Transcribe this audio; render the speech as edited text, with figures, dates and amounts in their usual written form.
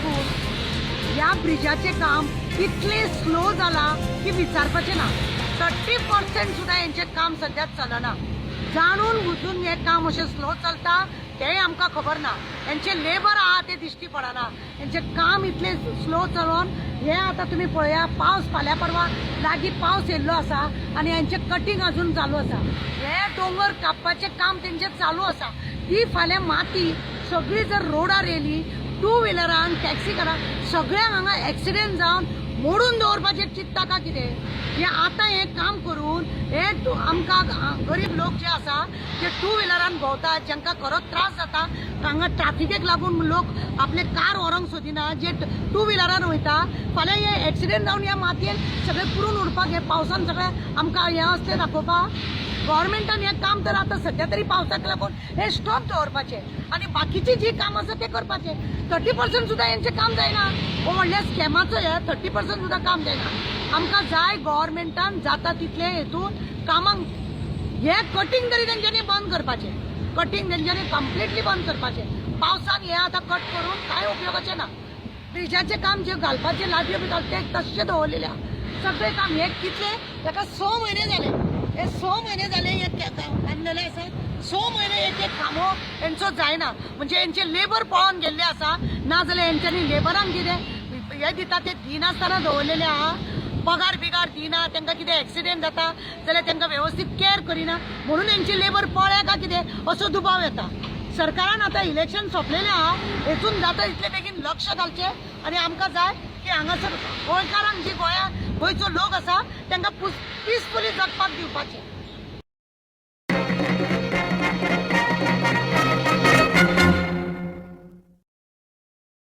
लागून ह्या ब्रिजाचें काम इतलें स्लो जालां की विचारपाचें ना. 30% सुद्दां हेंचें काम सद्याक चलना. जाणून बुजून हें काम अशें स्लो चलता तेंय आमकां खबर ना. हेंचे लेबर आहा ते दिश्टी पडना. हेंचें काम इतलें स्लो चलोन हें आतां तुमी पळया, पावस फाल्यां परवां लागीं पावस येयल्लो आसा आनी हेंचें कटींग अजून चालू आसा. हे दोंगर कापपाचें काम तेंचें चालू आसा. ती फाल्यां माती सगळी जर रोडार येयली, टू व्हिलरांक, टॅक्सीकारांक सगळ्यांक हांगा एक्सिडेंट जावन मोडून दवरपाचें चिंत्ता का कितें? हें आतां हें काम करून हे आमकां गरीब लोक जे आसा जे टू व्हिलरान भोंवतात, जांकां खरोच त्रास जाता, हांगा ट्राफिकेक लागून लोक आपले कार व्हरोंक सोदिना, जे टू व्हिलरान वयता, फाल्यां हे एक्सिडेंट जावन ह्या मातयेन सगळें पुरून उरपाक, हे पावसान सगळें आमकां हें असलें दाखोवपाक. गव्हर्मेंटान हें काम तर आतां सद्या तरी पावसाक लागून हें स्टॉप दवरपाचें आनी बाकीचीं जीं कामां आसा तें करपाचें. 30% सुद्दां हेंचें काम जायना. हो व्हडल्या स्कॅमाचो हे 30% सुद्दां काम जायना. आमकां जाय गव्हर्मेंटान जाता तितलें हेतून कामांक हें कटींग तरी तेंच्यांनी बंद करपाचें. कटींग तेंच्यांनी कंप्लिटली बंद करपाचें. पावसान हें आतां कट करून कांय उपयोगाचें ना. ब्रिजाचें काम जें घालपाचें लादयो बी घाल तें तश्शें दवरलेलें आहा. सगळें काम हें कितलें ताका 6 म्हयने जाले. हे 6 म्हयने जाले हे बांदलेले आसा. 6 म्हयने एक एक खांबो हेंचो जायना. म्हणजे हेंचे लेबर पळोवन गेल्ले आसा, नाजाल्यार हेंच्यांनी लेबरांक कितें हें दिता ते दिनासतना दवरलेले आहा. पगार बिगार दिना, तांकां कितें एक्सिडेंट जाता जाल्यार तांकां वेवस्थीत कॅर करिना, म्हणून हेंची लेबर पळ्ळ्या काय कितें असो दुबाव येता. सरकारान आतां इलेक्शन सोंपलेलें आहा, हेतून जाता तितले बेगीन लक्ष घालचें आनी आमकां जाय की हांगासर गोंयकारांक जी गोंयचो लोक आसा तांकां पिसफुली जगपाक दिवपाचें.